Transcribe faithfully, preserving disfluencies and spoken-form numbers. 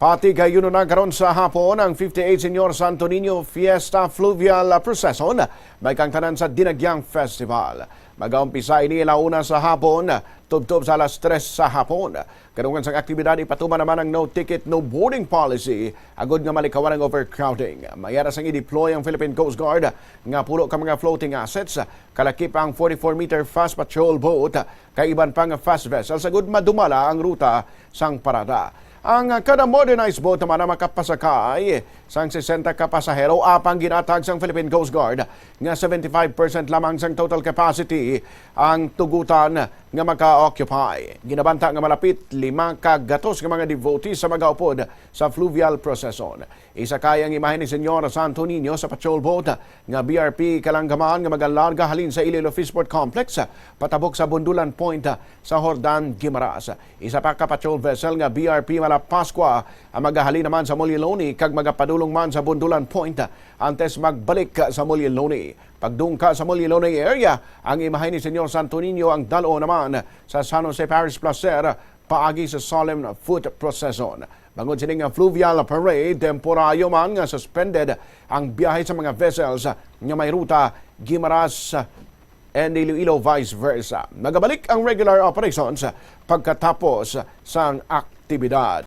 Patigayunon na karon sa hapon ang fifty-eight Señor Santo Niño Fiesta Fluvial Procession, may kang tanan sa Dinagyang Festival. Magaumpisa ini ala una sa hapon, tubtob sa alas tres sa hapon. Kadungan sang aktibidad, ipatuman naman ang no ticket, no boarding policy, agud nga malikawan ang overcrowding. May ara sang i-deploy ang Philippine Coast Guard nga pulo ka mga floating assets, kalakip ang forty-four meter fast patrol boat, kay iban pa nga fast vessels, agud madumala ang ruta sang parada. Ang kada modernized boat naman ang makapasakay sang sesenta ka pasahero, apang ginatag sang Philippine Coast Guard nga seventy-five percent lamang sang total capacity ang tugutan nga maka-occupy. Ginabanta nga malapit lima ka gatos nga mga devotees sa magaupod sa fluvial procession. Isakay ang imahe ni Señor Santo Niño sa patrol boat nga B R P Kalanggaman nga magalarga halin sa Iloilo Fishport Complex patabok sa Bundulan Point sa Jordan, Guimaras. Isa pa ka patrol vessel nga B R P Malapascua ang magahalin naman sa Moliloni kag magapadulong man sa Bundulan Point antes magbalik sa Moliloni. Pagdungka sa Moliloni area, ang imahe ni Señor Santo Niño ang dal-o naman sa San Jose Parish Placer paagi sa solemn foot procession. Bangod sini nga fluvial parade, temporaryo man nga suspended ang biyahe sa mga vessels nga may ruta Guimaras and Iloilo, vice versa. Nagabalik ang regular operations pagkatapos sang aktibidad.